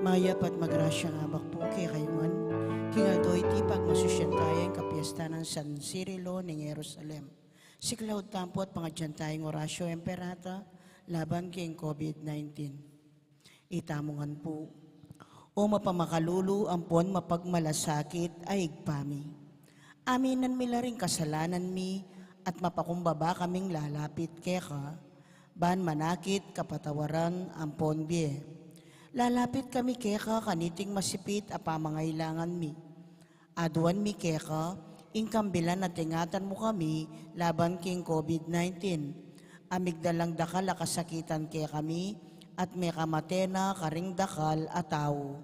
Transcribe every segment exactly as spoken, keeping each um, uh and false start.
Mayap at magrasyang abak pu kekayu ngan. King aldo iti pagmasusyan taya ing kapiestan nang San Cirilo ning Jerusalem. Siklaud tamu pu at pangadyan taya ing Oratio Imperata laban king COVID nineteen. Itamu ngan pu. O mapamakalulu ampon mapagmalasakit a Ibpa mi, aminan mi la ring kasalanan mi at mapakumbaba kaming lalapit keka, ban manakit kapatawaran ampon bie. Lalapit kami keka kaniting masipit a pamangailangan mi. Aduan mi keka ing kambilan at ingatan mu kami laban king COVID nineteen. A migdalang dakal a kasakitan kekami at mekamate na karing dakal a tau.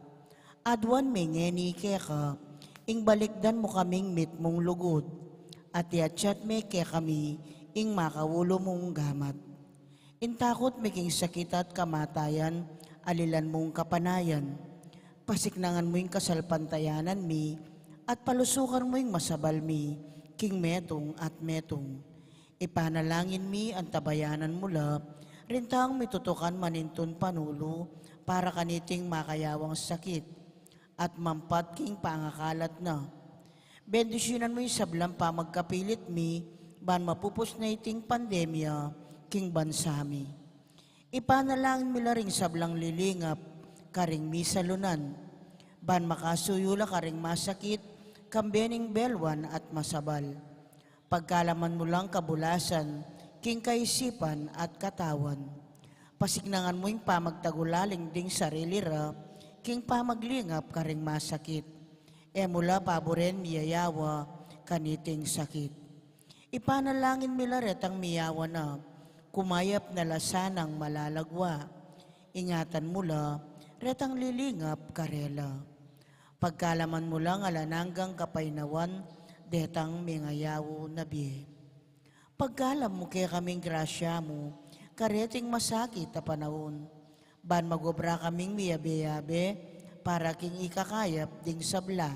Aduan mi ngeni keka ing balikdan mu kaming mitmung lugud, at iatyat me kekami ing makaulu mung gamat. Ing takut mi king sakit at kamatayan, alilan mung kapanayan. Pasiknangan mu ing kasalpantayanan mi, at palusukan mu ing masabal mi, king metung at metung. Ipanalangin mi, antabayanan mu la, rintang mitutukan manintun panulu, para kaniting makayawang sakit, at mampat king pangakalat na. Bendisyonan mu ing sablang pamagkapilit mi, ban mapupus na iting pandemya, king bansa mi. Ipanalangin mi la ring sablang lilingap, karing misalunan. Ban makasuyu la karing masakit, kambe ning belwan at masabal. Pagkalaman mu lang kabulasan, king kaisipan at katawan. Pasiknangan mu ing pamagtagulaling ding sarili ra, king pamaglingap karing masakit. E mu la paburen miyayawa, kaniting sakit. Ipanalangin mi la retang miyawa na, kumayap na la sanang malalagwa. Ingatan mu la, retang lilingap karela. Pagkalaman mu lang alang anggang kapaynawan, detang mingayaw na bie. Pagkalam mu kekaming grasya mu, kareting masakit a panaun. Ban magobra kaming miyabe-yabe, para king ikakayap ding sabla.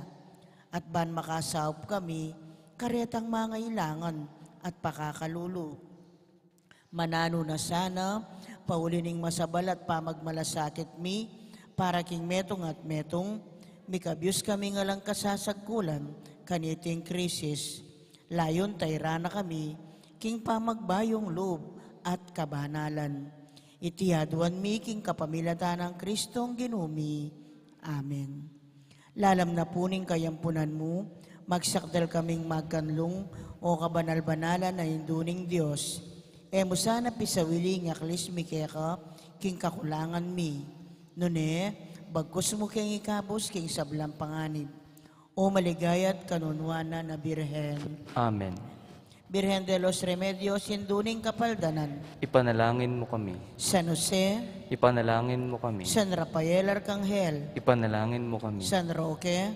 At ban makasaup kami, karetang mangailangan at pakakalulu. Mananu na sana, pauli ning masabal at pamagmalasakit mi, para king metung at metung, mikabyus kaming alang kasasagkulan, kaniting krisis. Layun tayran na kami, king pamagbayung lub at kabanalan. Iti aduan mi king kapamilatan nang Kristong Ginu mi. Amen. Lalam na pu ning kayampunan mu, magsakdal kaming magkanlung, o kabanal-banalan a Indu ning Dios. E mu sana pisawili ing aklis mi keka, king kakulangan mi. Nune, bagkus mu keng ikabus king sablang panganib. O maligaya at kanunuanan a Birhen. Amen. Birhen de los Remedios, Indu ning Kapaldanan. Ipanalangin mu kami. San Jose. Ipanalangin mu kami. San Rafael Arcangel. Ipanalangin mu kami. San Roque.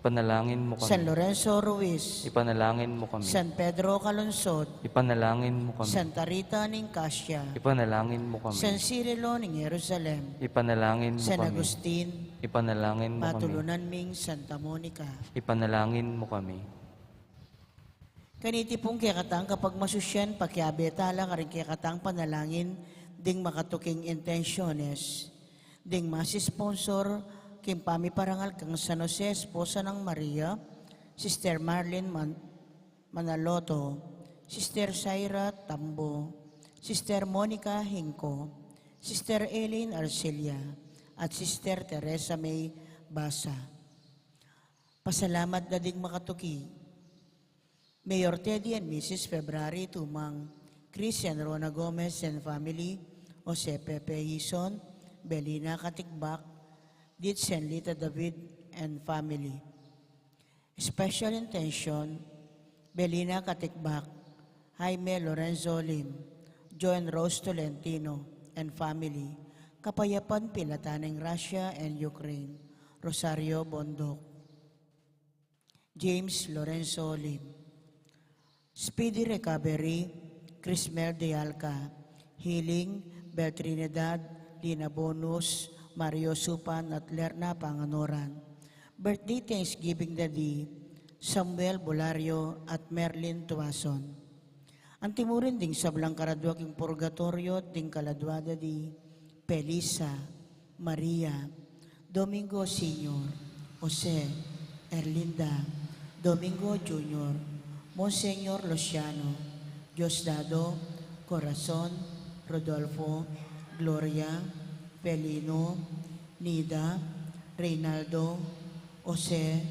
Ipanalangin mu kami. San Lorenzo Ruiz. Ipanalangin mu kami. San Pedro Calungsod. Ipanalangin mu kami. Santa Rita ning Cascia. Ipanalangin mu kami. San Cirilo ning Jerusalem. Ipanalangin mu San kami. Agustin. Ipanalangin mu kami. Patulunan ming Santa Monica. Ipanalangin mu kami. Kaniti pung kekatang kapagmasusyan, pakiabe tala karing kekatang panalangin ding makatuking intensyones. Ding masisponsor king pamiparangal kang San Jose, esposa nang Maria, Sister Marlene Man-, Manaloto, Sister Shaira Tambo, Sister Monica Hinco, Sister Elaine Arcelia, at Sister Teresa May Basa. Pasalamat da ding makatuki. Mayor Teddy and Missus February Tumang, Chris and Rona Gomez and family, Jose Pepe Hison, Belina Katigbak, Ditz and Lita David and family. Special intention, Belina Katigbak, Jaime Lorenzo Lim, Joe and Rose Tolentino and family, kapayapan pilatan ning Russia and Ukraine, Rosario Bondoc. James Lorenzo Lim. Speedy recovery, Crismel de Alca. Healing, Bel Trinidad, Lina Bonus, Mario Supan, at Lerna Panganoran. Birthday thanksgiving da di Samuel Bulario at Merlin Tuason. Antimurin ding sablang karadua king purgatoryo, ding kaladua da di Felisa, Maria, Domingo Senior, Jose, Erlinda, Domingo Junior, Monseñor Luciano, Diosdado, Corazon, Rodolfo, Gloria, Felino, Nida, Reynaldo, Jose,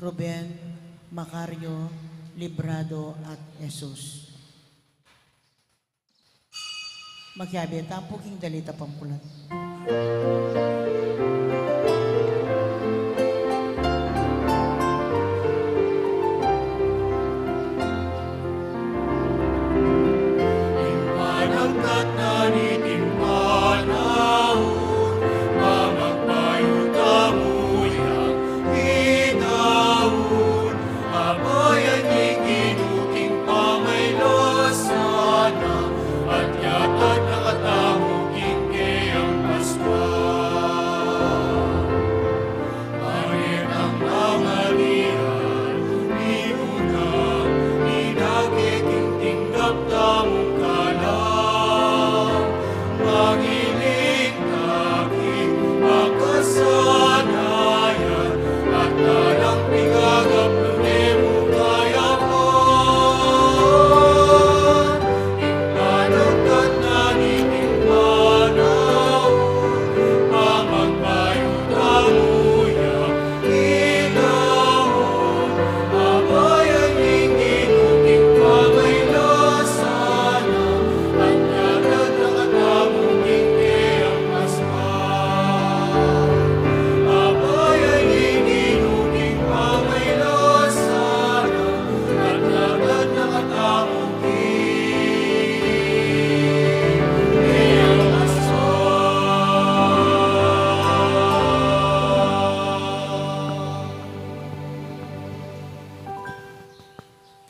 Ruben, Macario, Librado, at Jesus. Makiabe tamu pu king dalit a pampulat. Ing panangkatnan ning panaun, pamagbayu tamu yang idaun, abayan ning Ginu king pamailasan na, at yatad na katamu king keyang Paskwa.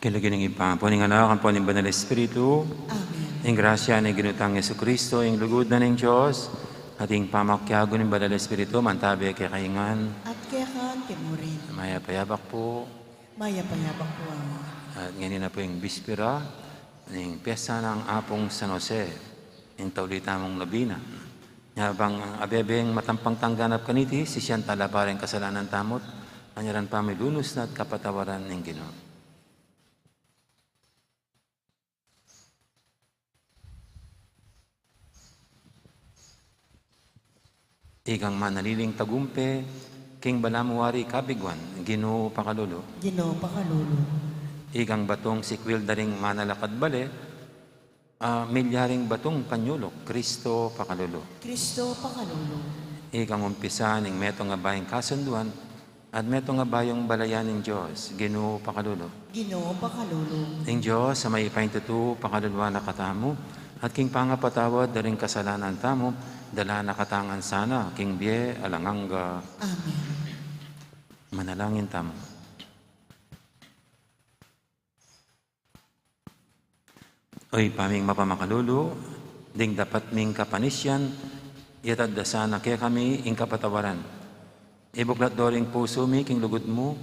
King lagyu ning Ibpa, ampo ning Anak, ampo ning Banal Espiritu. Amen. Ing grasya ning Ginu tang Jesucristo, ing lugud na ning Dios, at ing pamakiabe ning Banal Espiritu, mantabe kekayu ngan. At keka mu rin. Mayap a abak pu. Mayap a abak pu, Ama. At ngeni na pu ing bispera ning piyesta nang Apung San Jose, ing tauli tamung nobena. Nya bang abebeng matampang tang ganap kaniti, sisian tala pa ring kasalanan tamu, anyaran pa mi lunus na at kapatawaran ning Ginu. Ikang manaliling tagumpe king balamu ari kabiguan, Ginu pakalulu. Ginu pakalulu. Ikang batung sikwil da ring manalakad bale, a milyaring batung panyuluk, Kristo pakalulu. Kristo pakalulu. Ikang umpisa ning metung a bayung kasunduan, at metung a bayung balayan ning Dios, Ginu pakalulu. Ginu pakalulu. Ing Dios a mayupaya king tutu, pakaluluan na katamu, at king pangapatawad da ring kasalanan tamu, dala na katamu ngan sana king bie alang angga. Amen. Manalangin tamu. O Ibpa ming mapamakalulu, ding dapat ming kapanisian, iyatas da sana kekami ing kapatawaran. Ibuklat do ring pusu mi king lugud mu,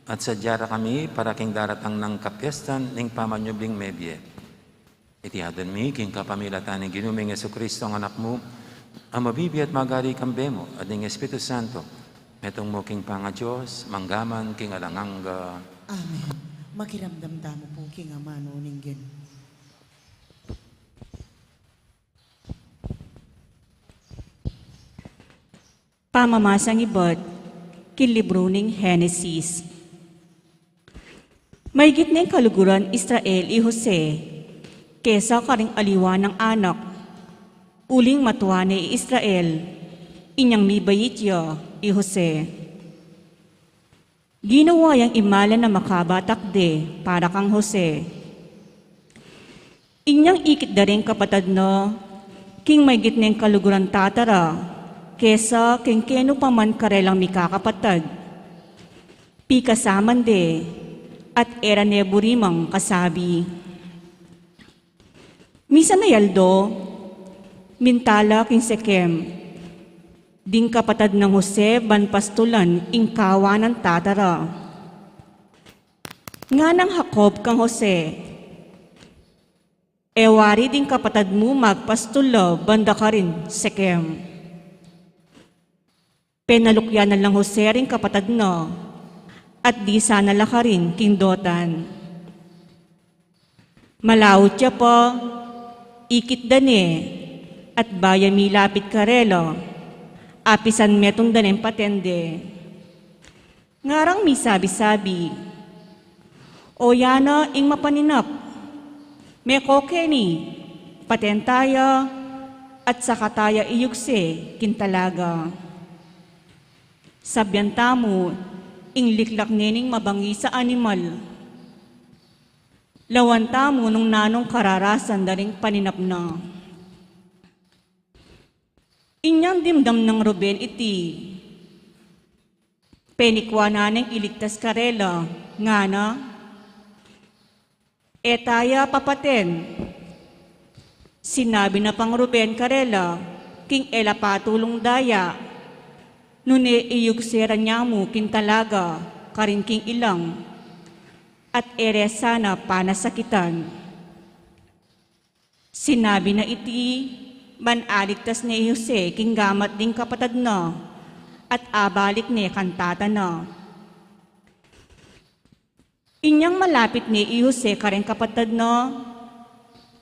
at sadya ra kami para king daratang nang kapiestan ning pamanyubling mebie. Iti adwan mi king kapamilatan ning Ginu ming Jesucristo a Anak mu, a mabibie at magari kambe mu at ning Espiritu Santo, metung mu king pangaDios, mangga man king alang angga. Amen. Makiramdam tamu pu king amanu ning Ginu. Pamamasang ibat king libru ning Henesis. Maigit neng kaluguran Israel i Jose kesa karing aliwa nang anak. Uling matua ne i Israel, inyang mibait ya i Jose. Ginawa yang imalan a makaba takde para kang Jose. Inyang ikit da ring kapatad na king maigit neng kaluguran tata ra kesa king kenu pa man karelang mikakapatad. Pikasaman de, at e ra ne burimang kasabi. Misan a aldo, minta la king Sekem ding kapatad nang Jose ban pastulan ing kawa nang tata ra. Ngana nang Jacob kang Jose, "E wari ding kapatad mu magpastul la banda karin Sekem." Penalukyan na lang Jose ring kapatad na, at disan na la karin king Dotan. Malaut ya pa, ikit da ne, at ba ya milapit karela, apisan metung da neng patende. Ngarang misabi-sabi, "O yana ing mapaninap, meko keni, paten taya, at saka taya iyugse king talaga." Sabian tamu, ing liklak ne ning mabangis a animal. Lawan tamu nung nanung kararasan da ring paninap na. Inyang dimdam nang Ruben iti, penikua na neng iligtas karela, ngana, "E taya papaten." Sinabi na pang Ruben karela, "King e la patulung daya, nune iyugse ra nya mu king talaga karin king ilang, at e re sana panasakitan." Sinabi na iti, ban aligtas ne i Jose king gamat ding kapatad na, at abalik ne kang tata na. Inyang malapit ne i Jose karing kapatad na,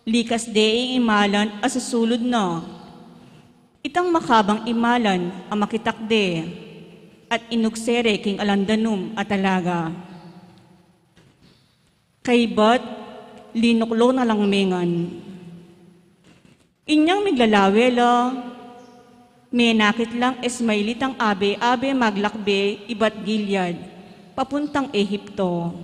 likas de ing imalan a susulud na. Itang makabang imalan a makitakde, at inugse re king alang danum a talaga. Kaybat, linuklo na lang me ngan. Inyang miglalawe la, menakit lang Ismaelitang abe-abe maglakbe ibat Gilead, papuntang Ehipto.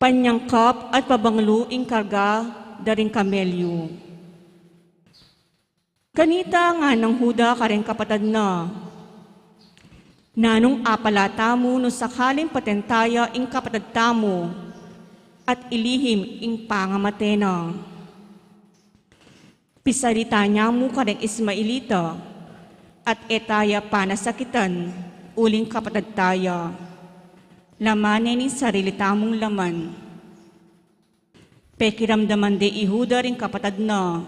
Panyangkap at pabanglu ing karga da ring kamelyu. Kanita ngana nang Juda karing kapatad na, "Nanung apala tamu nung sakaling paten taya ing kapatad tamu, at ilihim ing pangamate na. Pisalita ne mu kareng Ismaelita, at e taya panasakitan uling kapatad taya. Laman ne ning sarili tamung laman. Pekiramdaman de i Juda ring kapatad na.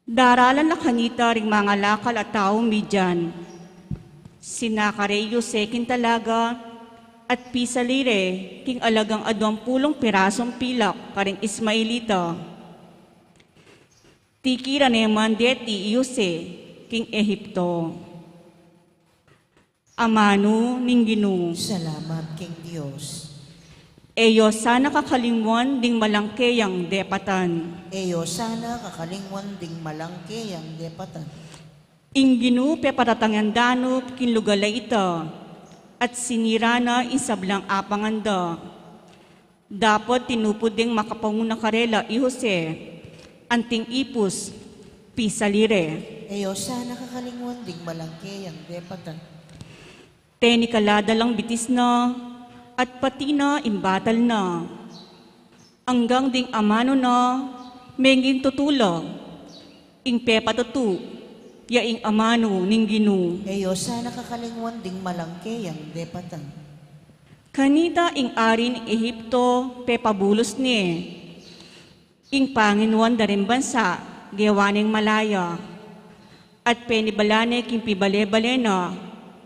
Daralan la kanita ring mangalakal a taung Midian. Sinakare i Jose king talaga, at pisali re king alagang aduang pulung pirasung pilak kareng Ismaelita. Tikiran ne man deti i Jose king Ehipto. Amanu ning Ginu. Salamat king Dios. E yu sana kakalingwan ding malangke yang depatan. E yu sana kakalingwan ding malangke yang depatan. Ing Ginu peparatangan da nu king lugal a ita, at sinira na ing sablang apangan da. Dapot tinupud ding makapauna karela i Jose, anting ipus, pisali re. E yu sana kakalingwan ding malangke yang depatan. Tenikala da lang bitis na, at pati na ing batal na. Anggang ding amanu na, menging tutu la. Ing pepatutu, ya ing amanu ning Ginu. E yu sana kakalingwan ding malangke yang depatan. Kanita ing ari ning Ehipto pepabulus ne. Ing panginuan da ring bansa, gewa neng malaya. At penibala ne king pibale-bale na,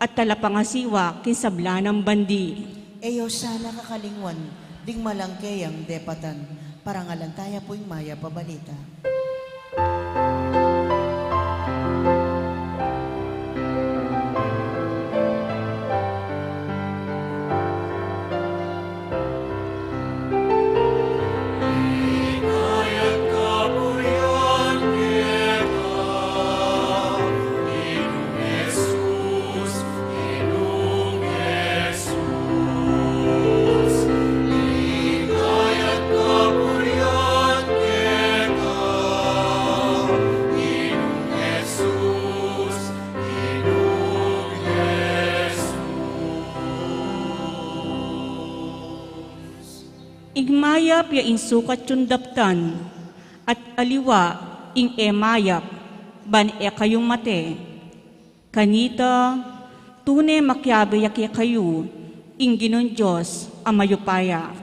at talapangasiwa king sabla nang bandi. E yu sana kakalingwan ding malangke yang depatan. Parangalan taya pu ing mayap a balita. Ing mayap ya ing sukat yung daptan, at aliwa ing e mayap, ban e kayu mate. Kanita, tune makiabe ya kekayu ing Ginung Dios a mayupaya.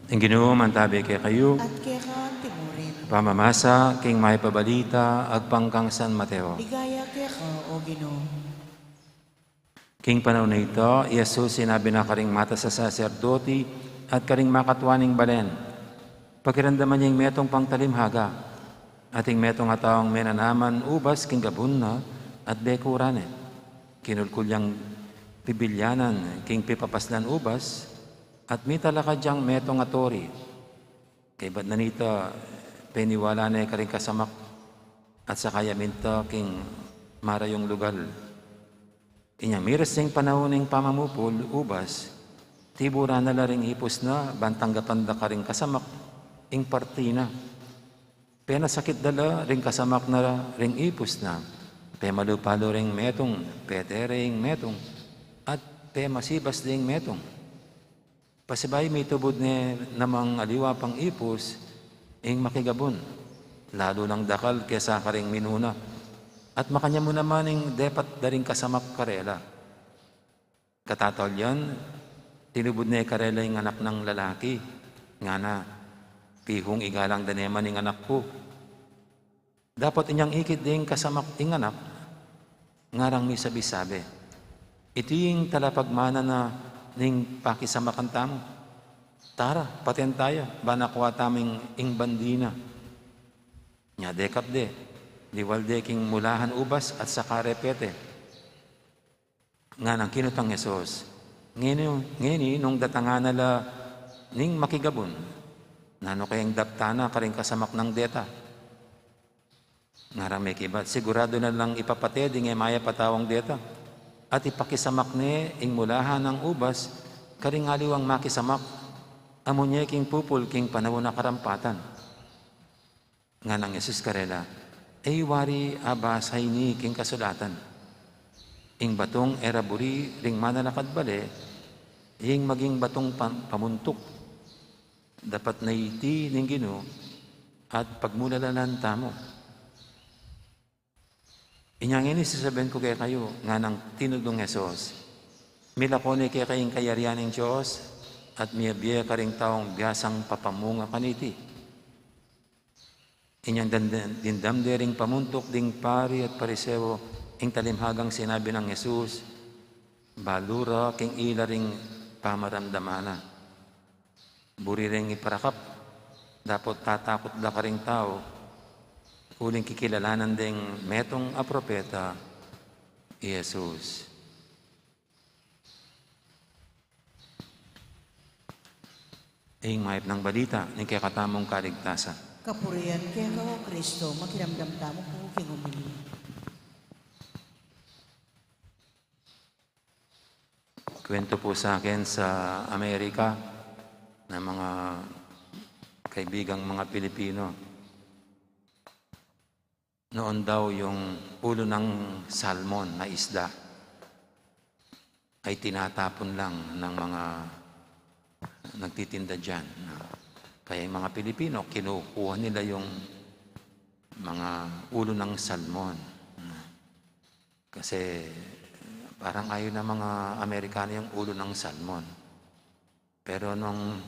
Ing Ginu mantabe kekayu. At keka antimurin. Pamamasa king mayap a balita agpang kang San Mateo. Ligaya keka, O Ginu. King panaun a ita, i Jesus sinabi na karing matas a saserdoti at karing makatua ning balen, pakiramdaman ye ing metung pang talimhaga. At ing metung a taung menanaman ubas king gabun na at bekura ne. Kinulkul yang pibilyanan king pipapaslan ubas, at mitalakad yang metung a tori. Kaybat na nita, peniwala ne karing kasamak, at saka ya minta king marayung lugal. Inyang miras ing panaun ning pamamupul ubas, tiburan na la ring ipus na, ban tanggapan da karing kasamak ing parti na. Penasakit da la ring kasamak na ring ipus na, pemalu-palu ring metung, pedere ing metung, at pemasibas ding metung. Pasibayu mitubud ne namang aliwa pang ipus ing makigabun, lalu nang dakal kesa karing minuna, at makanyan mu naman ing depat da ring kasamak karela. Katataulian, tinubud ne karela ing anak nang lalaki, ngana, "Pihung igalang da ne man ing anak ku." Dapot inyang ikit ding kasamak ing anak, ngarang misabi-sabi, "Iti ing talapagmana na ning pakisamakan tamu. Tara, paten taya, ban akua tamu ing, ing bandi na." Nya dekap de, liwal de king mulahan ubas at saka repete. Nganang kinutang Jesus, ngeni, ngeni nung datangan na la ning makigabun, nanu kayang daptan na karing kasamak nang deta? Ngarang mekibat, siguradu na lang ipapate ding e mayap a taung deta, at ipakisamak ne ing mulahan nang ubas karing aliwang makisamak, amu ne king pupul king panaun a karampatan. Nganang Jesus karela, e yu wari abasa ini king kasulatan, ing batung e ra buri ring manalakad bale, ing maging batung pa-, pamuntuk. Dapat na iti ning Ginu at pagmulalan tamu. Inya ngeni sasabian ku kekayu, nganang tinudlung Jesus, milako ne kekayu ing kayarian ning Dios at miyabie karing taung biasang papamunga kaniti. Inyang dan-, dindam de ring pamuntuk ding pari at Pariseo ing talimhagang sinabi nang Jesus, balu ra king ila ring pamaramdaman na. Buri reng iparakap, dapot tatakut la karing tau, uling kikilalanan deng metung a propeta i Jesus. Ing mayap nang balita ning kekatamung kaligtasan. Kapurian keka, O Kristo, makiramdam tamu pu king homilya. Kwento po sa akin sa Amerika ng mga kaibigang mga Pilipino. Noon daw yung ulo ng salmon na isda ay tinatapon lang ng mga nagtitinda diyan, no? Kaya yung mga Pilipino, kinukuha nila yung mga ulo ng salmon, no? Kasi parang ayaw ng mga Amerikano yung ulo ng salmon. Pero nung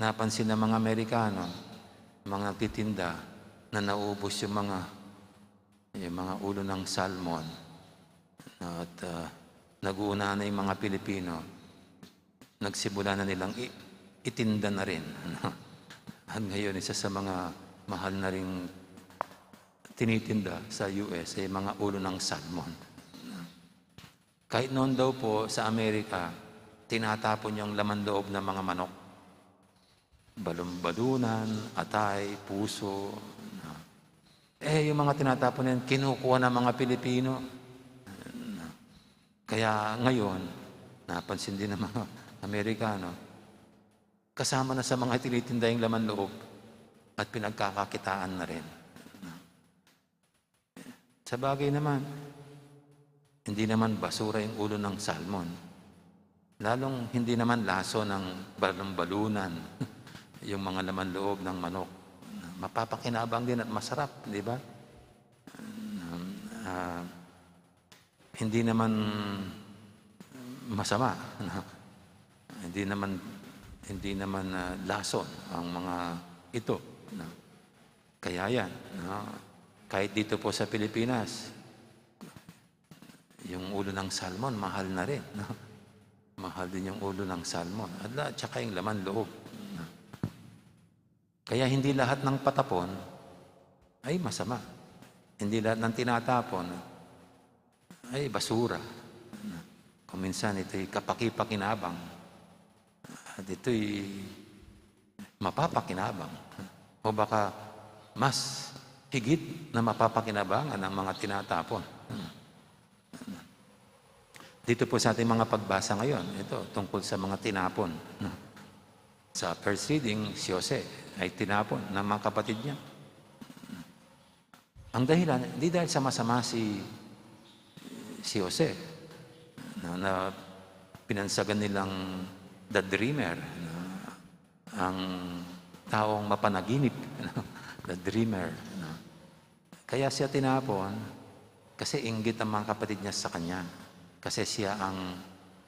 napansin ng mga Amerikano, mga nagtitinda, na naubos yung mga, yung mga ulo ng salmon, no, at, ah, nag-uuna na yung mga Pilipino, nagsimula na nilang i-, itinda na rin, ano. At ngayon, isa sa mga mahal na ring tinitinda sa U S ay mga ulo ng salmon. Kahit noon daw po sa Amerika, tinatapon yung laman loob ng mga manok. Balon-balunan, atay, puso, no? Eh, yung mga tinatapon na yun, kinukuha ng mga Pilipino. Kaya ngayon, napansin din ng mga Amerikano, kasama na sa mga tinitinda yung laman loob at pinagkakakitaan na rin. Sabagay naman, hindi naman basura yung ulo ng salmon. Lalong hindi naman lason ng balon-balunan yung mga laman loob ng manok. Mapapakinabang din at masarap, di ba? Ah, hindi naman masama, no? Hindi naman, hindi naman, ah, lason ang mga ito, no? Kaya yan, no? Kahit dito po sa Pilipinas, yung ulo ng salmon, mahal na rin, no? Mahal din yung ulo ng salmon. At la-, tsaka yung laman loob, no? Kaya hindi lahat ng patapon ay masama. Hindi lahat ng tinatapon ay basura. Kung minsan ito'y kapakipakinabang at ito'y mapapakinabang. O baka mas higit na mapapakinabangan ang mga tinatapon. Dito po sa ating mga pagbasa ngayon, ito, tungkol sa mga tinapon, no? Sa first reading, si Jose ay tinapon ng mga kapatid niya. Ang dahilan, hindi dahil sa masama si, si Jose, no, na pinansagan nilang the dreamer, no? Ang taong mapanaginip, no? The dreamer, no? Kaya siya tinapon kasi inggit ang mga kapatid niya sa kanya. Kasi siya ang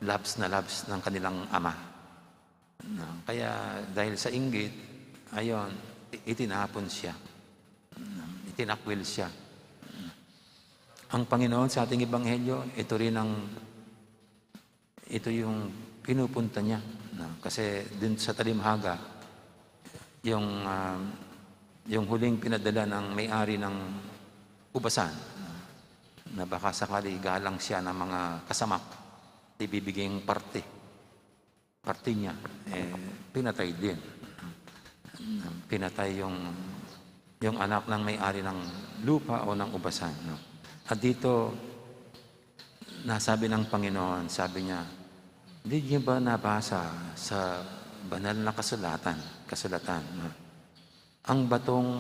loves na loves ng kanilang ama. No? Kaya dahil sa inggit, ayun, i-, itinapon siya. No? Itinakwil siya. Ang Panginoon sa ating ebanghelyo, ito rin ang Ito yung pinupunta niya, no? Kasi dun sa talimhaga, yung, ah, Yung huling pinadala ng may-ari ng ubasan, na baka sakali galang siya ng mga kasamak, ibibigay yung parte, parte niya, eh, pinatay din. Pinatay yung, yung anak ng may-ari ng lupa o ng ubasan, no? At dito, nasabi ng Panginoon, sabi niya, "Di niyo ba nabasa sa banal na kasulatan, kasulatan, no? Ang batong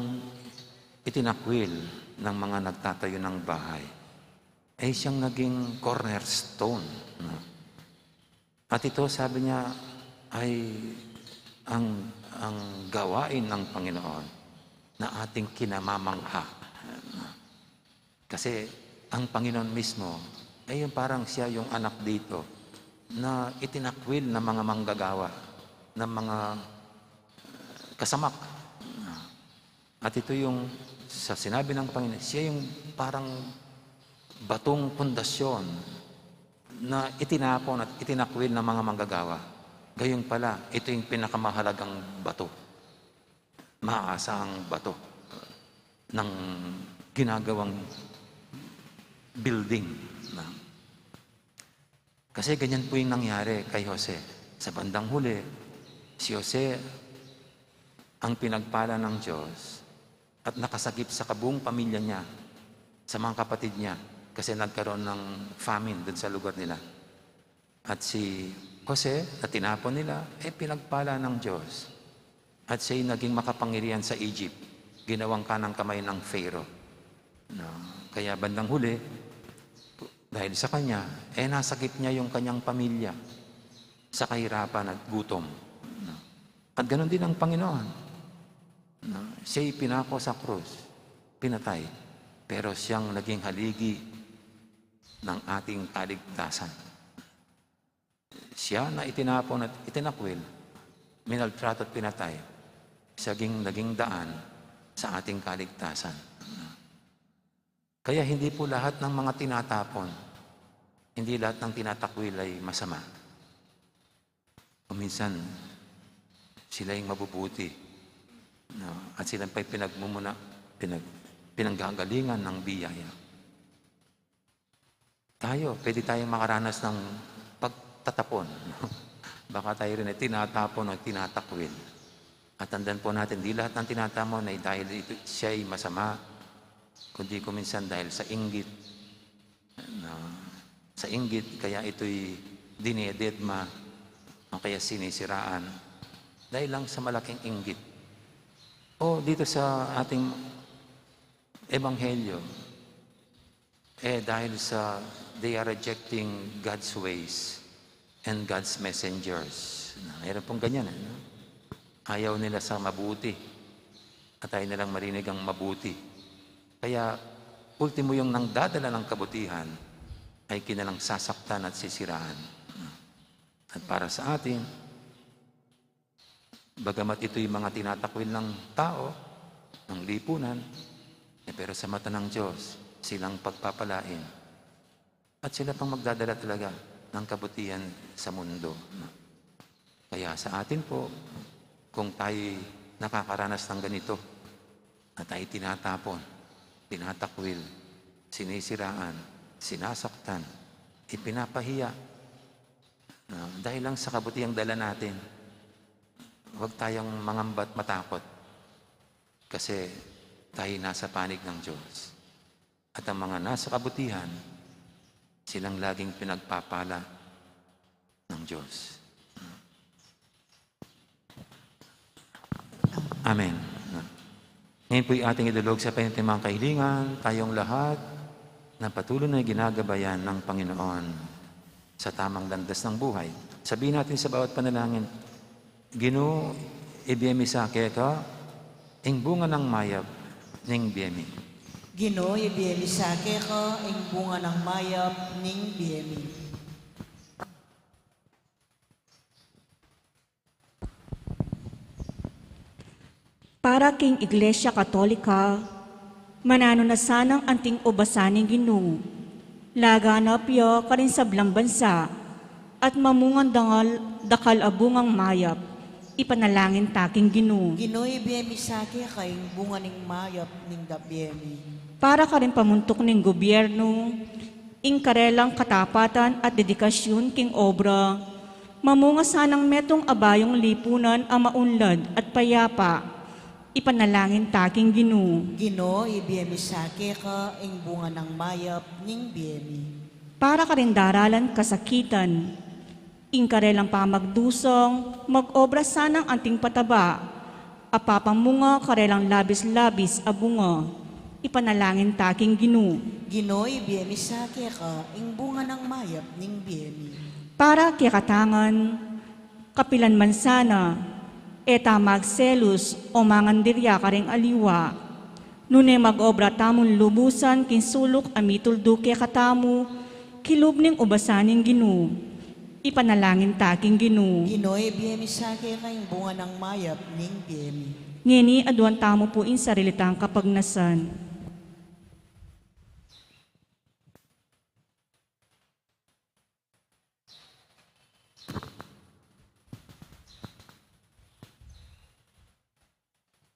itinakwil ng mga nagtatayo ng bahay ay siyang naging cornerstone, no?" At ito, sabi niya, ay ang, ang gawain ng Panginoon na ating kinamamangha. Kasi ang Panginoon mismo, ay yung parang siya yung anak dito na itinakwil ng mga manggagawa, ng mga kasamak. At ito yung sa sinabi ng Panginoon, siya yung parang batong pundasyon na itinapon at itinakwil ng mga manggagawa. Gayun pala, ito yung pinakamahalagang bato. Maasang bato ng ginagawang building. Na. Kasi ganyan po yung nangyari kay Jose. Sa bandang huli, si Jose ang pinagpala ng Diyos at nakasakit sa kabuong pamilya niya, sa mga kapatid niya, kasi nagkaroon ng famine dun sa lugar nila. At si Jose, na tinapon nila, eh, pinagpala ng Diyos. At siya'y naging makapangyarihan sa Egypt, ginawang kanang kamay ng Pharaoh. No? Kaya bandang huli, dahil sa kanya, eh, nasakit niya yung kanyang pamilya sa kahirapan at gutom. No? At ganun din ang Panginoon. No? Siya'y pinako sa krus, pinatay, pero siyang naging haligi ng ating kaligtasan. Siya na itinapon at itinakwil, minaltrato at pinatay, siya ging-, naging daan sa ating kaligtasan. Kaya hindi po lahat ng mga tinatapon, hindi lahat ng tinatakwil ay masama. O minsan, sila yung mabubuti. No? At sila pa'y pinagmumuna, pinag-, pinanggagalingan ng biyaya. Tayo, pwede tayong makaranas ng pagtatapon. Baka tayo rin ay tinatapon o tinatakwil. At tandaan po natin, di lahat ng tinatapon ay dahil ito, siya'y masama, kundi kuminsan dahil sa inggit. No? Sa inggit, kaya ito'y dinededma o kaya sinisiraan dahil lang sa malaking inggit. O dito sa ating ebanghelyo, eh, dahil sa they are rejecting God's ways and God's messengers. Na, mayroon pong ganyan, eh, no? Ayaw nila sa mabuti. At ayaw nilang marinig ang mabuti. Kaya, ultimo yung nangdadala ng kabutihan ay kinalang sasaktan at sisiraan. At para sa atin, bagamat ito'y mga tinatakwil ng tao, ng lipunan, eh, pero sa mata ng Diyos, silang pagpapalain. At sila pang magdadala talaga ng kabutihan sa mundo. Kaya sa atin po, kung tayo'y nakakaranas ng ganito, na tayo'y tinatapon, tinatakwil, sinisiraan, sinasaktan, ipinapahiya, no? Dahil lang sa kabutihang dala natin, huwag tayong mangamba't matakot kasi tayo nasa panig ng Diyos. At ang mga nasa kabutihan, silang laging pinagpapala ng Diyos. Amen. Ngayon po'y ating idulog sa panimang kahilingan, tayong lahat na patuloy na ginagabayan ng Panginoon sa tamang landas ng buhay. Sabihin natin sa bawat panalangin, "Ginu, ibie mi sa keka ing bunga ng mayap ning bie mi." Ginu, ibie mi sa keka ing bunga ng mayap ning bie mi. Para king Iglesia Katolika, mananu na sanang anting ubasan ning Ginu, laganap ya karing sablang bansa, at mamungan dangal dakal a bungang mayap. Ipanalangin ta king Ginu. Ginu, ibie mi sa keka ing bunga ning mayap ning bie mi. Para karing pamuntuk ning gobyernu, ing karelang katapatan at dedikasyun king obra, mamunga sanang metung a bayung lipunan a maunlad at payapa. Ipanalangin ta king Ginu. Ginu, ibie mi sa keka ing bunga nang mayap ning bie mi. Para karing daralan kasakitan, ing karelang pamagdusong, mag-obra sanang anting pataba, a papamunga karelang labis-labis a bunga. Ipanalangin ta king Ginu. Ginu, ibie mi sa keka ing bunga nang mayap ning bie mi. Para kekatangan, kapilan man sana, e ta magselus o mangandirya karing aliwa. Nune mag-obra tamung lubusan king suluk a mituldu kekatamu, kilub ning ubasan ning Ginu. Ipanalangin ta king Ginu. Ginu, ibie mi sa keka ing bunga nang mayap ning bie mi. Ngeni, aduan tamu pu ing sarili tang kapagnasan.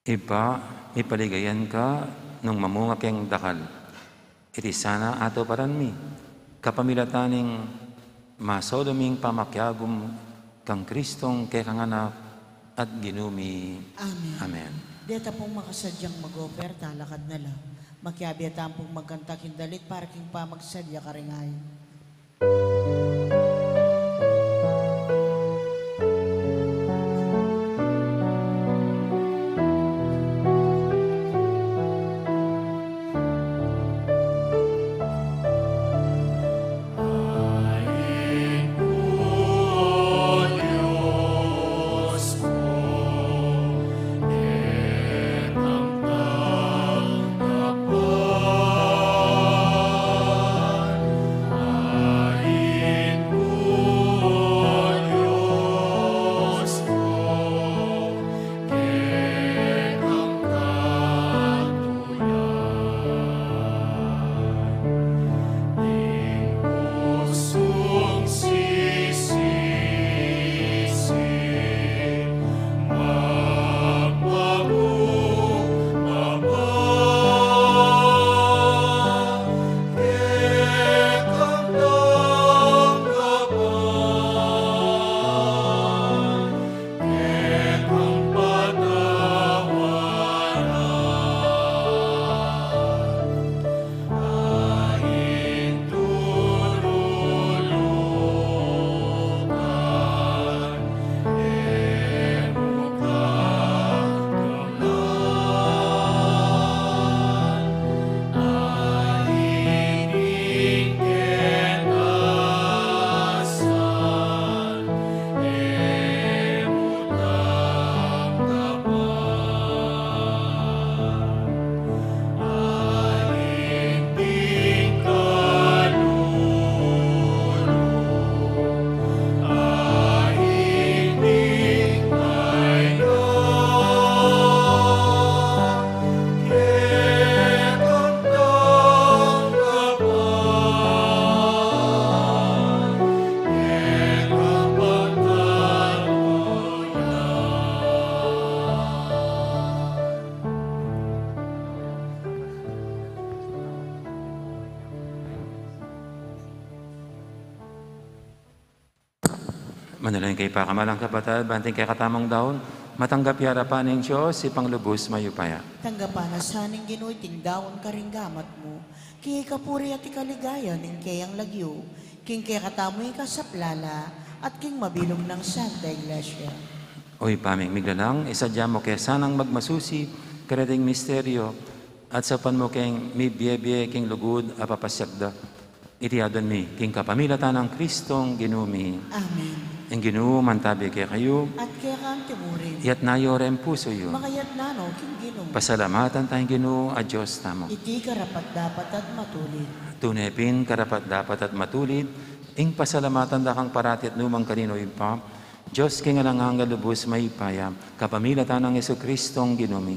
Ibpa, mipaligayan ka nung mamunga keng dakal. Iti sana atuparan mi, kapamilatan ning masolu ming pamakiagum kang Kristong kekang Anak at Ginu mi. Amen. Amen. Deta pung makasadyang mag-offer, talakad na la. Makiabe tamu pung magkanta king dalit para king pamagsadya karing ayin. Manalangin kayu pakamalan kung kapatad, ban iting kekatamung daun matanggap ya king arapan ning Dios, Ibpang lubus mayupaya. Tanggapan na sa ning Ginu iting daun karing gamat mu, king ikapuri at ikaligaya ning keyang lagyu, king kekatamung kasaplalan at king mabilug nang Santa Iglesia. O Ibpa ming miglalang, isadya mu ke sanang magmasusi kareting misteryo, at saupan mu keng mibiebie king lugud a papasiag da. Iti aduan mi king kapamilatan nang Kristong Ginu mi. Amen. Ing Ginu mantabi kekayu. At keka mu rin. Iyatas yu ring pusu yu. Makayatas no king Ginu. Pasalamatan taya ing Ginu a Dios tamu. Iti karapat-dapat at matulid. Tune pin karapat-dapat at matulid ing pasalamatan da kang parati at nukarin man, Ibpa, Dios king alang angga, lubus mayupaya, kapamilatan nang Jesucristong Ginu mi.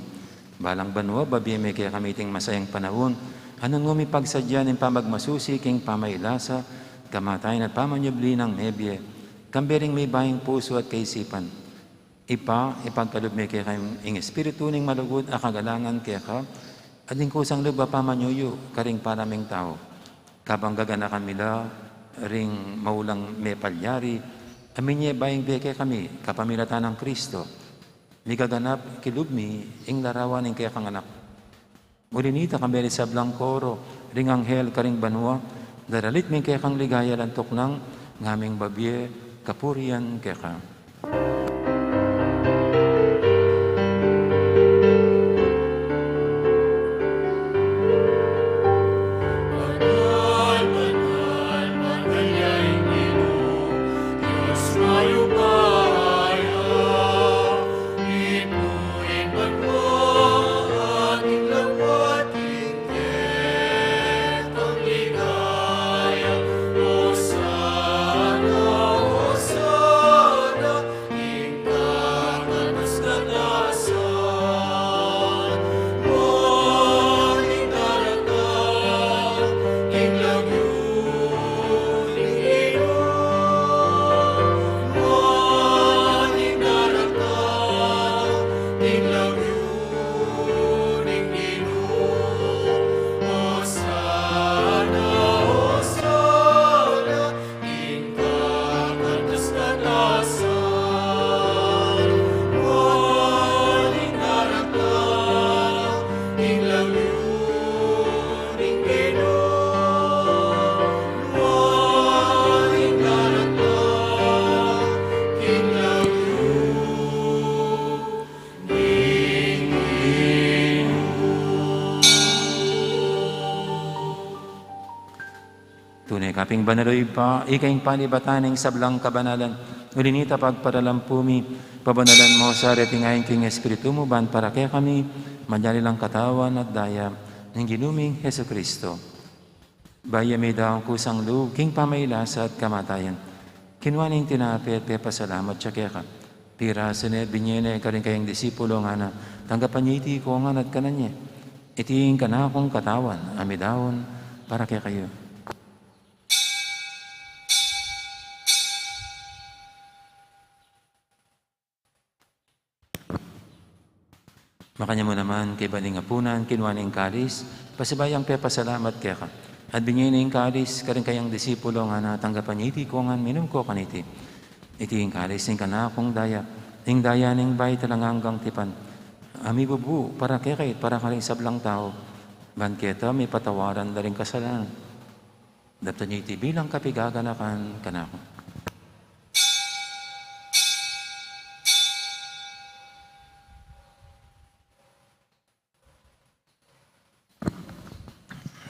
Balang banua, babie me kekami iting masayang panaun a nung mu mi pagsadyan ing pamagmasusi king pamailasa, kamatayan at pamanyubli nang mebie, kambe ring mebayung pusu at kaisipan, Ibpa, ipagkalub mi keka ing espiritu ning malugud a kagalangan keka, at ing kusang lub a pamanyuyu karing para ming tau. Kabang gaganakan mi la ring maulang mepalyari, a minye baing bie kekami kapamilatan nang Kristo, migaganap king lub mi ing larawan ning kekang Anak. Uli nita, kambe ring sablang koro ring anghel karing banua, daralit mi ing kekang ligaya, lantuk nang ngaming babie kapurian keka. Tune ka pin banal, o Ibpa, ika ing panibatan ning sablang kabanalan. Uli nita, pagparalampu mi, pabanalan mu sa reting ain king Espiritu mu, ban para kekami malyari lang katawan at daya ning Ginu ming Jesucristo. Bayu mi daun kusang lub king pamailasa at kamatayan, kinua ne ing tinape at pepasalamat ya keka. Pirasu ne, binye ne karing kayang disipulo, ngana: Tanggapan ye iti kongan at kanan ye. Iti ing kanakung katawan a midaun para kekayu. Makanyan mu naman, kaybat ning apunan, kinua ne ing kalis, pasibayu yang pepasalamat keka, at binye ne ing kalis karing kayang disipulo, ngana: Tanggapan ye iti kongan, minum ko kaniti. Iti ing kalis ning kanakung daya, ing daya ning bayu at alang anggang tipan, a mibubu para kekayu at para karing sablang tau, ban keta mipatawaran la ring kasalanan. Daptan ye iti bilang kapigaganakan kanaku.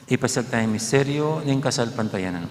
Ipasiag taya ing misteryu ning kasalpantayanan.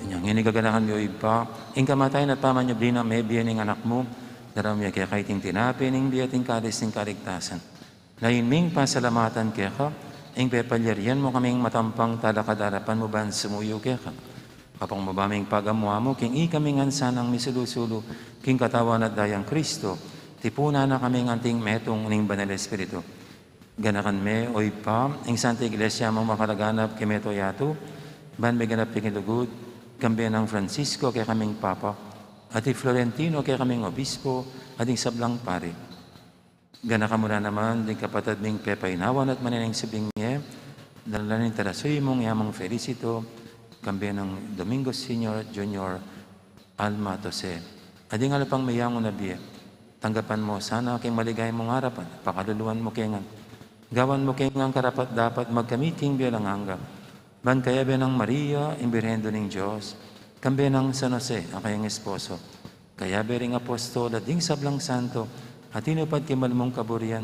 Inyang ini gaganakan mi, o Ibpa, ing kamatayan at pamanyubli nang mebie ning Anak mu, daraun mi keka iting tinape ning bie at ing kalis ning kaligtasan. Layun ming pasalamatan keka ing pepalyarian mu kaming matampang talakad king arapan mu ban sumuyu keka. Kapamubaba ming pagamu-amu king ikami ngan sanang misulu-sulu king katawan at dayang Kristo, tipunan na kaming anting metung ning Banal Espiritu. Ganakan me, o Ibpa, ing Santa Iglesia mung makalaganap king mabilug a yatu, ban miganap ya king lugud, kambe nang Francisco a kekaming Papa, at i Florentino a kekaming Obispo, at ding sablang pari. Ganakan mu la naman ding kapatad ming pepainawan at maneneng subling mie, lala na ning talasuyu mung i Amang Felicito, kambe nang Domingo Senior at Junior, Alma at Jose, at ding ala pang meyangu na bie. Tanggapan mu sana king maligaya mung arapan, pakaluluan mu ke ngan. Gawan mu ke ngan karapat-dapat magkamit king bie alang angga. Ban kayabe nang Maria, ing Birhen Indu ning Dios, kambe nang San Jose, a kayang esposo, kayabe ring apostol at ding sablang santo a tinupad king mal mung kaburian,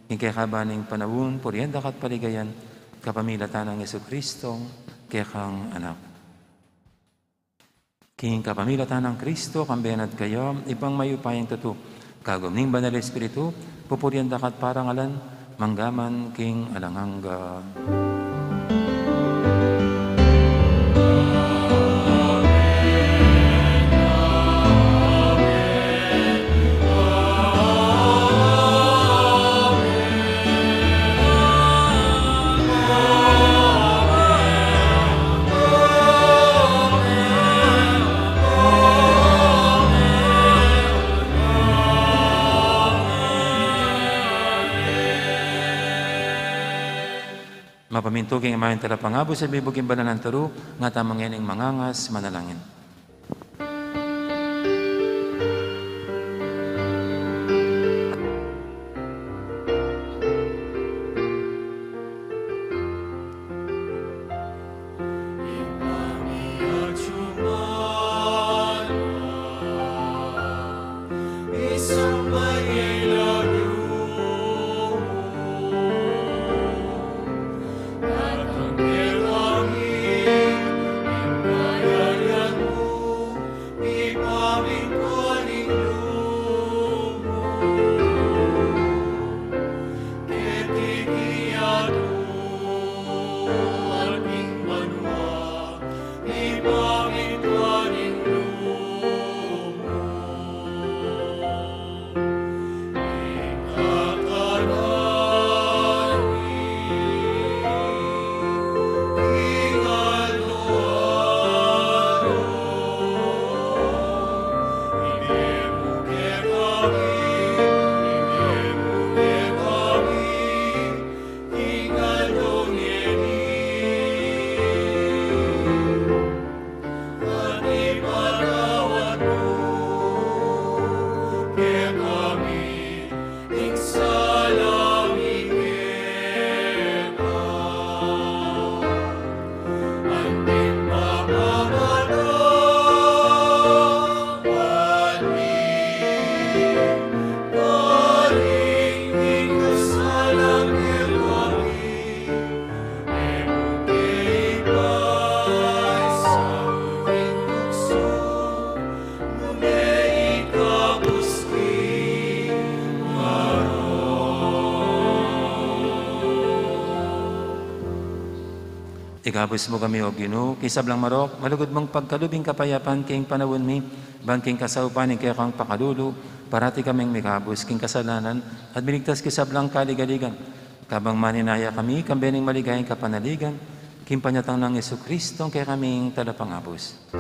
king kekaban ning panaun, purian da ka at paligayan, kapamilatan nang Jesucristo, kekang Anak. King kapamilatan nang Kristo, kambe na at kaya, Ibpang mayupayang tutu, kagum ning Banal Espiritu, pupurian da ka at parangalan, mangga man king alang angga. Mapamintu king imahe ning Talapangabus at bibugin balanan taru, nga tamu ngening mangangas manalangin. Ikabus mu kami, O Ginu, king sablang marok, malugud mung pagkalub ing kapayapan king panaun mi, ban king kasaupan ning kekang pakalulu, parati kaming mikabus king kasalanan, at miligtas king sablang kaligaligan. Kabang maninaya kami, kambe ning maligayang kapanaligan, king panyatang nang Jesucristo, ing kekaming Talapangabus.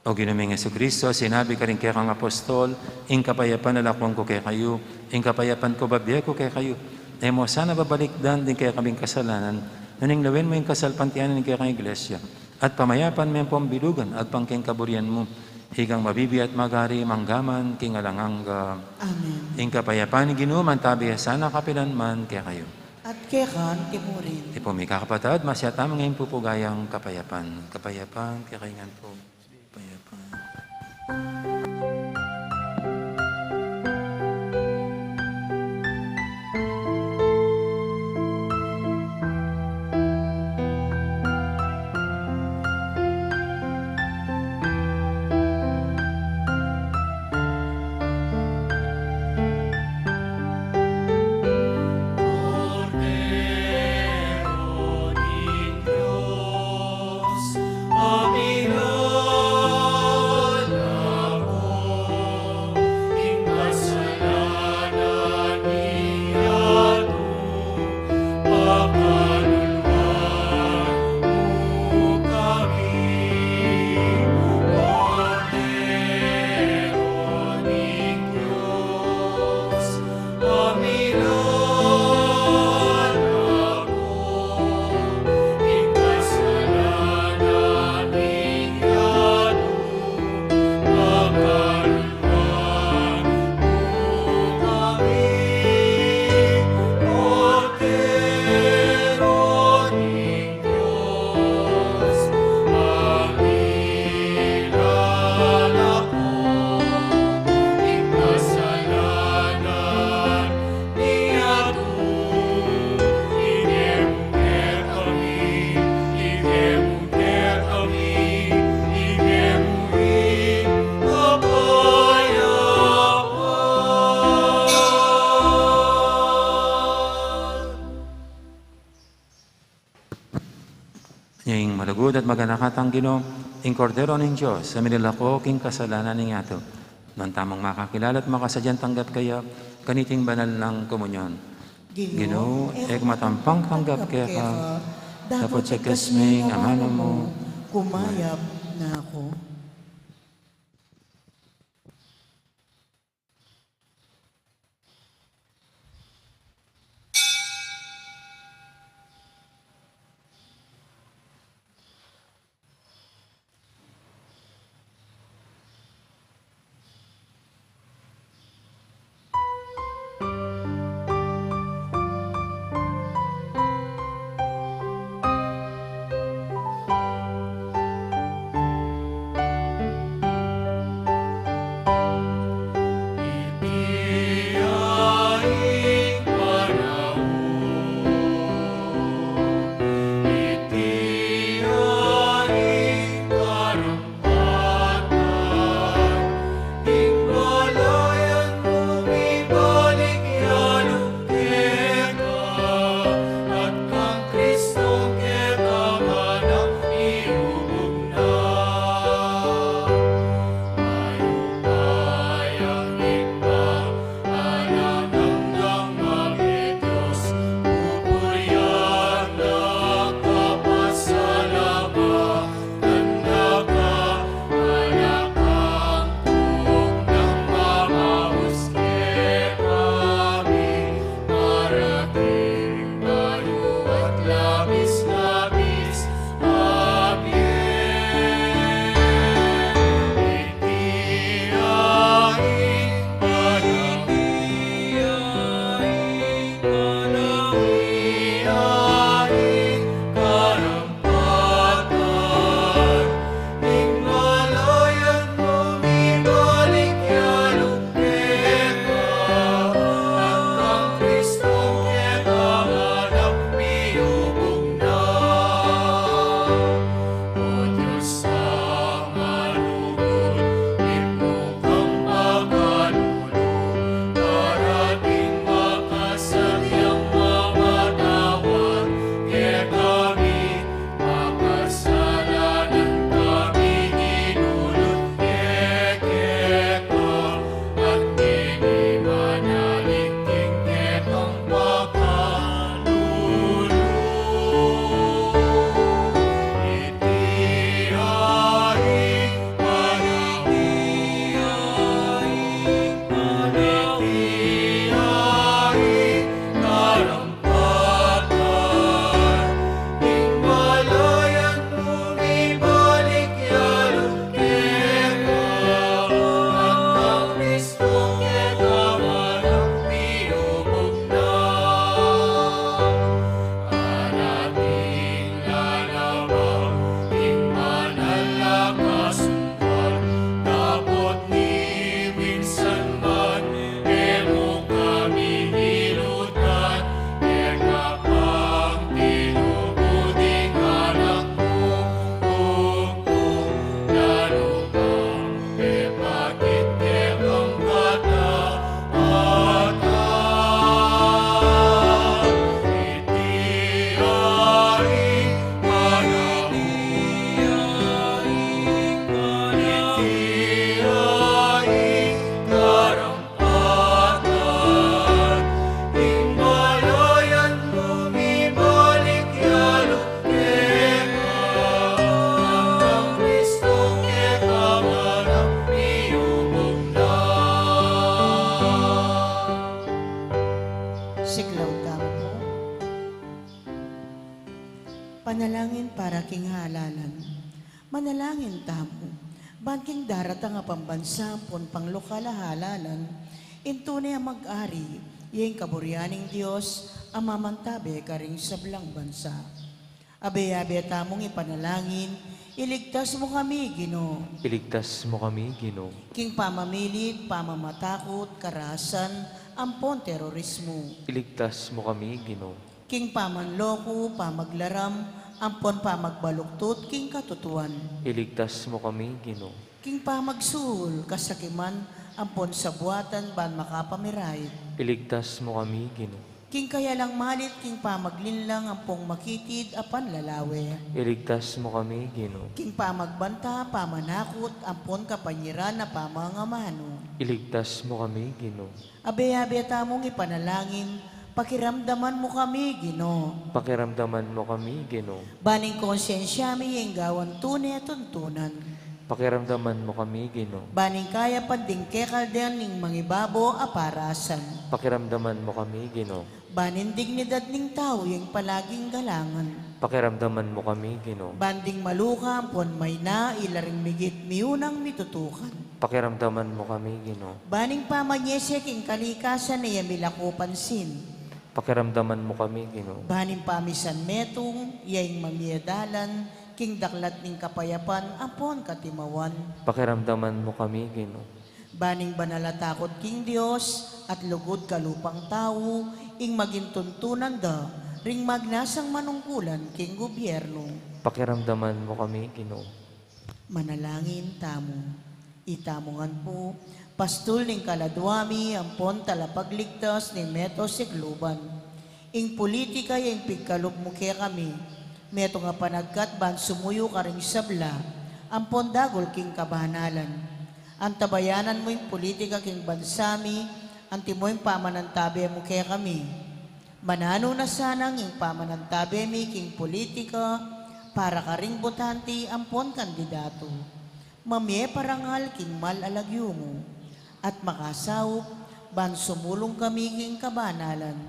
O Ginu ming Jesucristo, sinabi karing kekang apostol, ing kapayapan lalakwan ku kekayu, ing kapayapan ku bibie ku kekayu. E mu sana babalikdan ding kekabing kasalanan, nune lawen mu ing kasalpantayanan ning kekang Iglesia. At pamayapan me ampong bilugan agpang king kaburian mu, ikang mabibie at magari mangga man king alang angga. Amen. Ing kapayapan ning Ginu mantabi ya sana kapilan man kekayu. At keka mu rin. Ipu mi kakapatad, masiat tamu ngeni king pupugayang kapayapan. Kapayapan kekayu ngan pu. Kapayapan. Lugud at maganaka tang Ginu, ing Kordero ning Dios, a minilako king kasalanan ning yatu. Nuan tamung makakilala at makasadyang tanggap kaya, kaniting banal nang komunyon. Ginu, e ku matampang tanggap keka, dapot sa kasming amanu mu, kumayap na ku. Siklaud tamu pu. Panalangin para king halalan. Manalangin tamu ban king daratang a pambansa ampon panglokal a halalan, ing tune a mag-ari, ya ing kaburian ning Dios a mamantabe karing sablang bansa. Abe-abe tamung ipanalangin, iligtas mu kami, Ginu. Iligtas mu kami, Ginu. King pamamilit, pamamatakut, karahasan, ampon terorismu. Iligtas mu kami, Ginu. King pamanloko, pamaglaram, ampon pamagbaluktot king katutuan. Iligtas mu kami, Ginu. King pamagsuhul, kasakiman, ampon sabuatan ban makapamirait. Iligtas mu kami, Ginu. King kayalang malit, king pamaglinlang ampong makitid a panlalawe. Iligtas mu kami, Ginu. King pamagbanta, pamanakut, ampon kapanyiran a pamangamanu. Iligtas mu kami, Ginu. Abe-abe tamung ipanalangin, pakiramdaman mu kami, Ginu. Pakiramdaman mu kami, Ginu. Ban ing konsyensya mi ing gawan tune tuntunan. Pakiramdaman mu kami, Ginu. Ban ing kayapan ding kekalden ning mangibabo a parasan. Pakiramdaman mu kami, Ginu. Ban ing dignidad ning tau ing palaging galangan. Pakiramdaman mu kami, Ginu. Ban ding maluka ampon mayna ila ring migit miunang mitutukan. Pakiramdaman mu kami, Ginu. Ban ing pamanyese king kalikasan e ya milako pansin. Pakiramdaman mu kami, Ginu. Ban ing pamisan metung, ya ing mamie dalan, king daklat ning kapayapan ampon katimawan. Pakiramdaman mu kami, Ginu. Ban ing banal a takut king Dios, at lugud kalupang tau, ing maging tuntunan da, ring magnasang manungkulan king gubyernu. Pakiramdaman mu kami, Ginu. Manalangin tamu. Itamu ngan pu, pastul ning kaladua mi, ampon talapagligtas ning meto sigluban. Ing pulitika ya ing pigkalub mu kekami, metung a panagkat ban sumuyu karing sabla, ampon dagul king kabanalan. Antabayanan mu ing pulitika king bansa mi, antimo ing pamanantabe mu kekami. Mananu na sanang ing pamanantabe mi king pulitika para karing botante ampon kandidatu. Mamie parangal king mal a lagyu mu, at makasaup ban sumulung kami king kabanalan,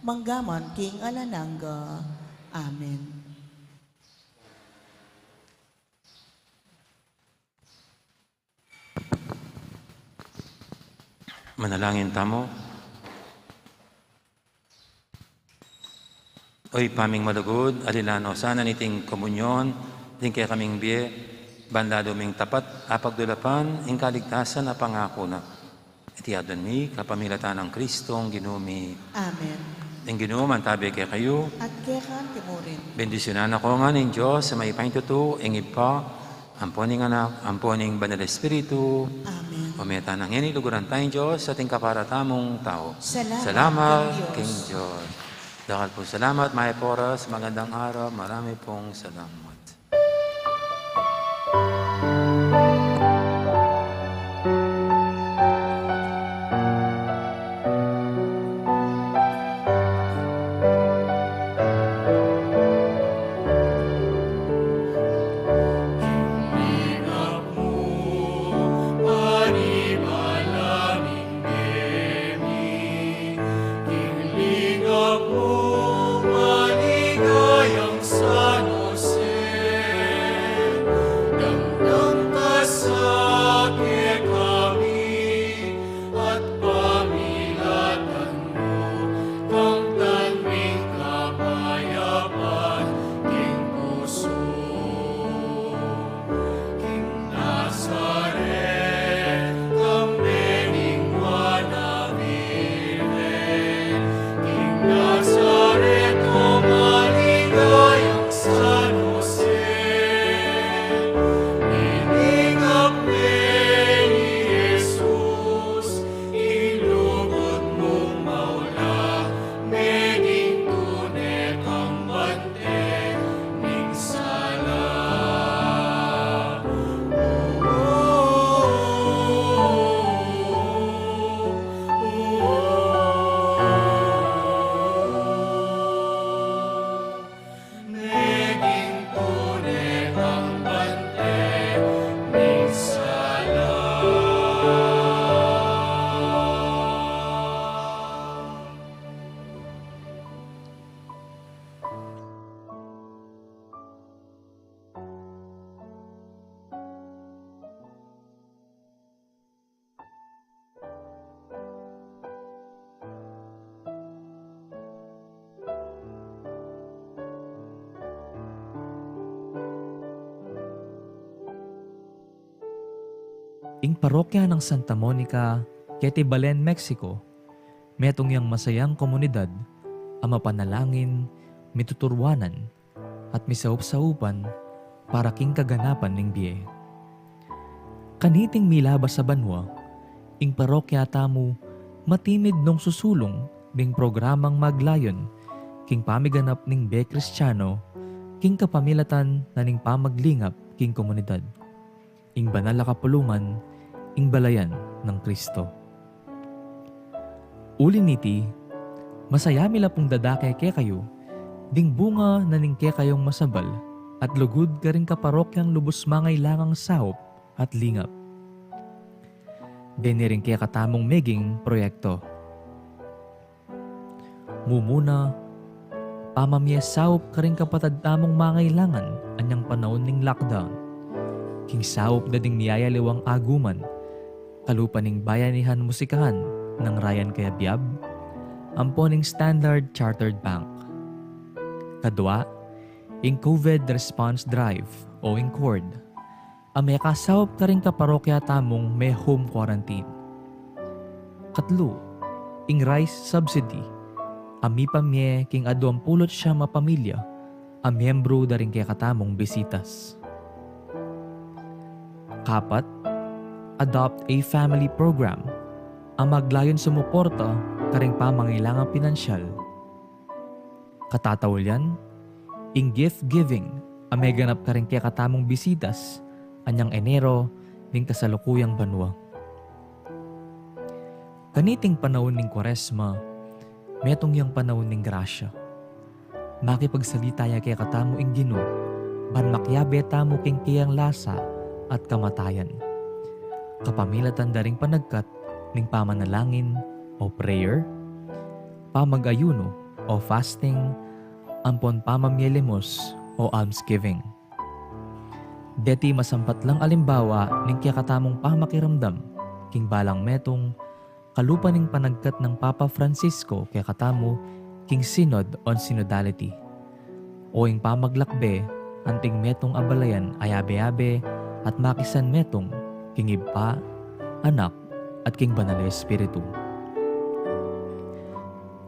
manggaman king alang angga. Amen. Manalangin tamu. O Ibpa ming malugud, alilan no sana niting komunyon ding kekaming bie, ban lalu ming tapat a pagdulapan ing kaligtasan a pangaku na. Iti adwan mi kapamilatan nang Kristong Ginu mi. Amen. Ing Ginu mantabe kekayu. At keka mu rin. Bendisyunan na kayu ngan ning Dios a mayupaya king tutu, ing Ibpa, ampo ning Anak, ampo ning Banal Espiritu. Amen. O meta na ngeni, luguran taya ing Dios at ing kapara tamung tau. Salamat king Dios. Salamat king Dios. Dakal pung salamat, mayap a oras, magandang araw, marami pong salamat. At pamilatan mu, kamtan ming kapayapan king pusu. King Nazaret, kambe ning Nuan a Virgen, king Nazaret, o maligayang San Jose, iningap me i Jesus, ing lugud mung maula, meging tune kang bante ning sala. Meging tune kang bante ning sala. Ing parokya nang Santa Monica, keti Belen, Mexico, metung yang masayang komunidad a mapanalangin, mituturwanan, at misaup-saupan para king kaganapan ning bie. Kaniting milabas a banua, ing parokya tamu matimid nung susulung ding programang maglayun king pamiganap ning bie Kristiano king kapamilatan na ning pamaglingap king komunidad. Ing banal a kapulungan, ing balayan nang Kristo. Uli niti, masaya mi la pung dadake kekayu ding bunga na ning kekayung masabal at lugud karing kaparokyang lubus mangailangang saup at lingap. Deni ring kekatamung meging proyekto. Mumuna, pamamie saup karing kapatad tamung mangailangan anyang panaun ning lockdown. King saup da ding miyayaliwang aguman, kalupa ning Bayanihan Musikahan nang Ryan Cayabyab, ampon ing Standard Chartered Bank. Kadua, ing COVID Response Drive o ing cord a mekasaup karing kaparokya tamung me-home quarantine. Katlu, ing rice subsidy a mipamie king aduang pulu't siyam a pamilya a miyembru da ring kekatamung bisitas. Kapat, Adopt a Family Program a maglayun sumuporta karing pamangailangang pinansyal. Katataulyan, ing gift giving a meganap karing kekatamung bisitas anyang Enero ning kasalukuyang banua. Kaniting panaun ning Kuaresma, metung yang panaun ning grasya. Makipagsalita ya kekatamu ing Ginu ban makiabe tamu king keyang lasa at kamatayan. Kapamilatan da ring panagkat ning pamanalangin o prayer, pamag-ayuno o fasting, ampon pamamie limos o almsgiving. Deti masampat lang alimbawa ning kekatamung pamakiramdam king balang metung kalupa ning panagkat nang Papa Francisco kekatamu king Synod on Synodality, o ing pamaglakbe anting metung a balayan a yabe-yabe at makisan metung king Ibpa, Anak, at king Banal a Espiritu.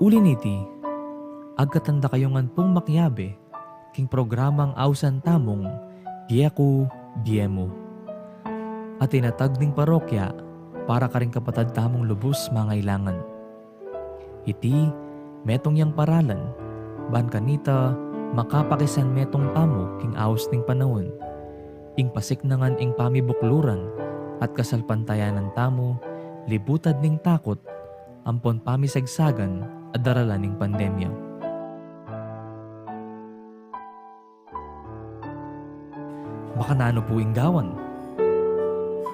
Uli niti, agkatan da kayu ngan pung makiabe king programang ausan tamung Bie Ku, Bie Mu, a tinatag ning parokya para karing kapatad tamung lubus mangailangan. Iti metung yang paralan ban kanita makapakisan metung tamu king aus ning panaun, ing pasiknangan ing pamibukluran at kasalpantayanan tamu libutad ning takut ampon pamisagsagan a daralan ning pandemya. Makananu pu ing gawan?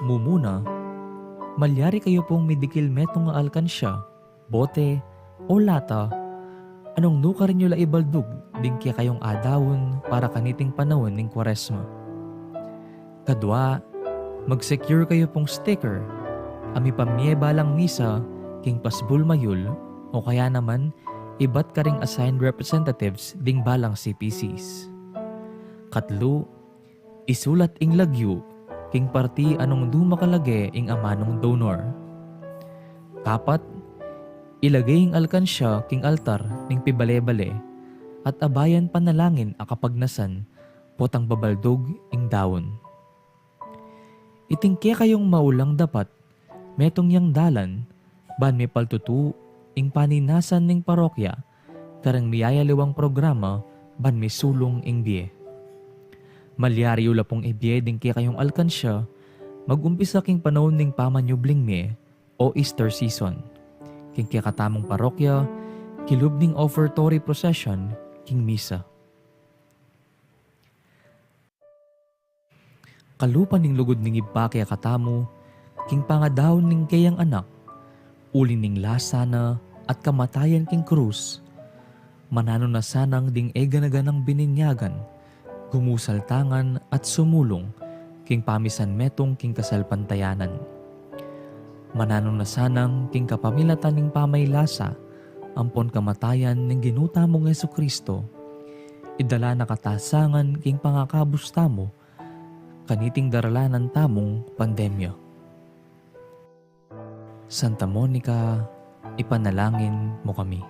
Mumuna, malyari kayu pung midikil metung a alkansya, bote, o lata a nung nukarin yu la ibaldug ding kekayung adaun para kaniting panaun ning Kuaresma. Kadua, mag-secure kayu pung sticker a mipamie balang misa king pasbul mayul o kaya naman ibat karing assigned representatives ding balang C P Cs. Katlu, isulat ing lagyu king parti a nung duma kalage ing amanung donor. Kapat, ilage ing alkansya king altar ning pibale-bale at abayan panalangin a kapagnasan potang babaldug ing daun. Iting kekayung maulang dapat metung yang dalan ban mipaltutu ing paninasan ning parokya kareng miyayaliwang programa ban misulung ing bie. Malyari yu la pung ibie ding kekayung alkansya mag-umpisa king panaun ning pamanyubling mie o Easter season king kekatamung parokya kilub ning offertory procession king misa. Kalupa ning lugud ning Ibpa kekatamu king pangadaun ning keyang Anak, uli ning lasa na at kamatayan king krus, mananu na sanang ding e gana-ganang bininyagan, gumusal tangan at sumulung king pamisan metung king kasalpantayanan. Mananu na sanang king kapamilatan ning pamaylasa ampon kamatayan ning Ginu tamung Jesucristo, idala na kata sangan king pangakabus tamu kaniting daralanan tamung pandemya. Santa Monica, ipanalangin mu kami.